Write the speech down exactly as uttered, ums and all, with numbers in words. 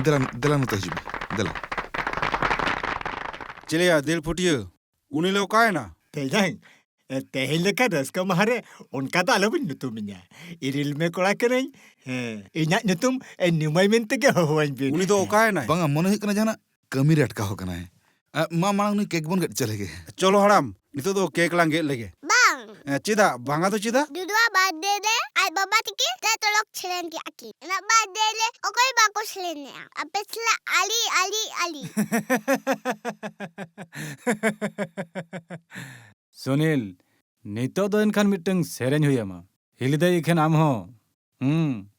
ᱫᱮᱞᱟ, ᱫᱮᱞᱟ ᱱᱚᱛᱮ ᱦᱤᱡᱩᱜ ᱢᱮ, ᱫᱮᱞᱟ᱾ ᱪᱮᱞᱮᱭᱟ ᱫᱤᱞ ᱯᱷᱩᱴᱤᱭᱟᱹ, ᱩᱱᱤ ᱞᱮ ᱚᱠᱟᱭᱮᱱᱟ? ᱛᱮᱭᱟᱝ, ᱮ, ᱛᱮᱦᱮᱧ ᱞᱮᱠᱟ ᱨᱟᱹᱥᱠᱟᱹ ᱢᱟᱦᱟ ᱨᱮ ᱚᱱᱠᱟ ᱫᱚ ᱟᱞᱚᱵᱤᱱ ᱧᱩᱛᱩᱢᱤᱧᱟ᱾ ᱤᱨᱤᱞ ᱢᱮ ᱠᱚᱲᱟ ᱠᱟᱹᱱᱟᱹᱧ᱾ ᱦᱮᱸ, ᱤᱧᱟᱜ ᱧᱩᱛᱩᱢ, ᱮ, ᱱᱤᱢᱟᱹᱭ ᱢᱮᱱᱛᱮ ᱜᱮ ᱦᱚᱦᱚᱣᱟᱹᱧ ᱵᱤᱱ᱾ ᱩᱱᱤ ᱫᱚ ᱚᱠᱟᱭᱮᱱᱟᱭ? ᱵᱟᱝᱟ, ᱢᱚᱱᱮ ᱦᱩᱭᱩᱜ ᱠᱟᱱᱟ ᱡᱟᱦᱟᱱᱟᱜ ᱠᱟᱹᱢᱤ ᱨᱮ ᱟᱴᱠᱟᱣ ᱟᱠᱟᱱᱟᱭ᱾ ᱟ, ᱢᱟ, ᱢᱟᱲᱟᱝ ᱱᱩᱭ ᱠᱮᱠ ᱵᱚᱱ ᱜᱮᱫ ᱦᱚᱪᱚ ᱞᱮᱜᱮ᱾ ᱪᱚᱞᱚ ᱦᱟᱲᱟᱢ, ᱱᱤᱛᱚᱜ ᱫᱚ ᱠᱮᱠ ᱞᱟᱝ ᱜᱮᱫ ᱞᱮᱜᱮ᱾ ᱵᱟᱝ᱾ ᱮ, ᱪᱮᱫᱟᱜ? ᱵᱟᱝᱟ ᱫᱚ ᱪᱮᱫᱟᱜ? ᱫᱩᱫᱩᱣᱟᱜ ᱵᱟᱨᱛᱷᱰᱮ ᱨᱮ ᱟᱡ ᱵᱟᱵᱟ ᱛᱤᱠᱤᱱ ᱛᱮ ᱛᱚᱞᱚᱠ ᱥᱮᱨᱮᱧ ᱠᱮᱫᱼᱟ ᱠᱤᱱ᱾ ᱚᱱᱟ ᱵᱟᱨᱛᱷᱰᱮ ᱨᱮ ᱚᱠᱚᱭ ᱵᱟᱠᱚ ᱥᱮᱨᱮᱧᱮᱜᱼᱟ? ᱟᱯᱮ ᱥᱟᱞᱟᱜ ᱟᱹᱞᱤ, ᱟᱹᱞᱤ, ᱟᱹᱞᱤ᱾ ᱥᱩᱱᱤᱞ, ᱱᱤᱛᱚᱜ ᱫᱚ ᱮᱱᱠᱷᱟᱱ ᱢᱤᱫᱴᱟᱝ ᱥᱮᱨᱮᱧ ᱦᱩᱭ ᱟᱢᱟ᱾ ᱦᱤᱞᱤ ᱫᱟᱹᱭ ᱮᱠᱷᱮᱱ ᱟᱢ ᱦᱚᱸ᱾ ᱦᱩᱸ᱾